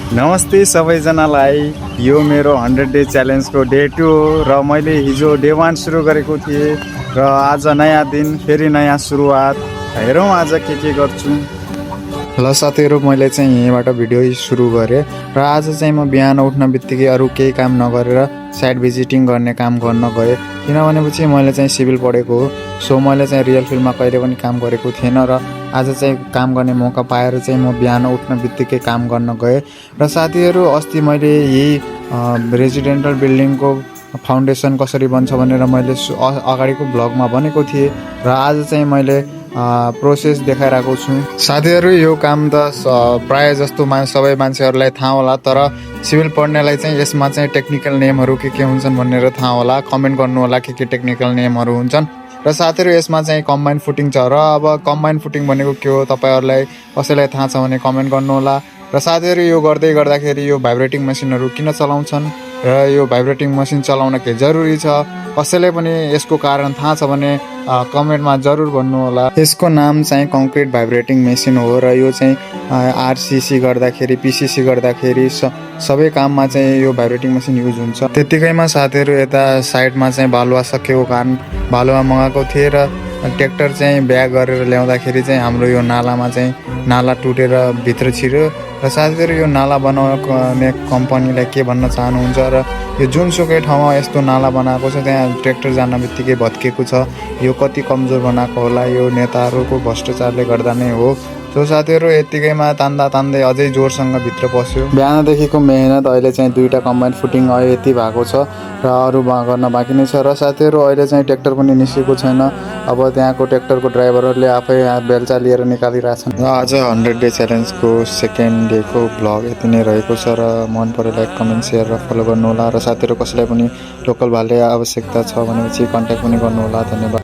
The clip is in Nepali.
नमस्ते सबैजनालाई। यो मेरो 100 डे च्यालेन्जको डे 2 हो र मैले हिजो डे 1 सुरु गरेको थिएँ र आज नयाँ दिन, फेरि नयाँ सुरुवात। हेरौँ आज के गर्छु। ल साथीहरू, मैले चाहिँ यहीँबाट भिडियो सुरु गरेँ र आज चाहिँ म बिहान उठ्न बित्तिकै अरू केही काम नगरेर साइट भिजिटिङ गर्ने काम गर्न गएँ। किनभनेपछि मैले चाहिँ सिभिल पढेको हो, सो मैले चाहिँ रियल फिल्डमा कहिले पनि काम गरेको थिएन र आज चाहिँ काम गर्ने मौका पाएर चाहिँ म बिहान उठ्न बित्तिकै काम गर्न गएँ। र साथीहरू, अस्ति मैले यही रेजिडेन्टल बिल्डिङको फाउन्डेसन कसरी बन्छ भनेर मैले अगाडिको ब्लगमा भनेको थिएँ र आज चाहिँ मैले प्रोसेस देखाइरहेको छु। साथीहरू, यो काम त प्रायः जस्तो सबै मान्छेहरूलाई थाहा होला, तर सिभिल पढ्नेलाई चाहिँ यसमा चाहिँ टेक्निकल नेमहरू के हुन्छन् भनेर थाहा होला। कमेन्ट गर्नु होला के टेक्निकल नेमहरू हुन्छन्। र साथीहरू, यसमा चाहिँ कम्बाइन फुटिङ छ र अब कम्बाइन फुटिङ भनेको के हो तपाईँहरूलाई कसैलाई थाहा छ भने कमेन्ट गर्नु होला। र साथीहरू, यो गर्दै गर्दाखेरि यो भाइब्रेटिङ मेसिनहरू किन चलाउँछन् र यो भाइब्रेटिङ मेसिन चलाउन के जरुरी छ, कसैलाई पनि यसको कारण थाहा छ भने कमेन्टमा जरुर भन्नु होला। यसको नाम चाहिँ कङ्क्रिट भाइब्रेटिङ मेसिन हो र यो चाहिँ आरसिसी गर्दाखेरि, पिसिसी गर्दाखेरि सबै काममा चाहिँ यो भाइब्रेटिङ मेसिन युज हुन्छ। त्यतिकैमा साथीहरू, यता साइडमा चाहिँ बालुवा सकिएको कारण बालुवा मगाएको थिएँ र ट्र्याक्टर चाहिँ ब्याग गरेर ल्याउँदाखेरि चाहिँ हाम्रो यो नालामा चाहिँ नाला टुटेर भित्र छिर्यो। र साथीहरू, यो नाला बनाउने कम्पनीलाई के भन्न चाहनुहुन्छ र यो जुनसुकै ठाउँमा यस्तो नाला बनाएको छ त्यहाँ ट्र्याक्टर जान बित्तिकै भत्केको छ, यो कति कमजोर बनाएको होला, यो नेताहरूको भ्रष्टाचारले गर्दा नै हो। सो साथीहरू, यत्तिकैमा तान्दै अझै जोरसँग भित्र पस्यो। बिहानदेखिको मेहनत अहिले चाहिँ 2टा कम्बाइन फुटिङ यति भएको छ र अरू गर्न बाँकी नै छ। र साथीहरू, अहिले चाहिँ ट्र्याक्टर पनि निस्केको छैन। अब त्यहाँको ट्र्याक्टरको ड्राइभरहरूले आफै बेल्चा लिएर निकालिरहेछन्। र आज 100 डे च्यालेन्जको सेकेन्ड डेको भ्लग यति नै रहेको छ र मन पऱ्यो लाइक, कमेन्ट, सेयर र फलो गर्नुहोला। र साथीहरू, कसैलाई पनि लोकल भाले आवश्यकता छ भनेपछि कन्ट्याक्ट पनि गर्नुहोला। धन्यवाद।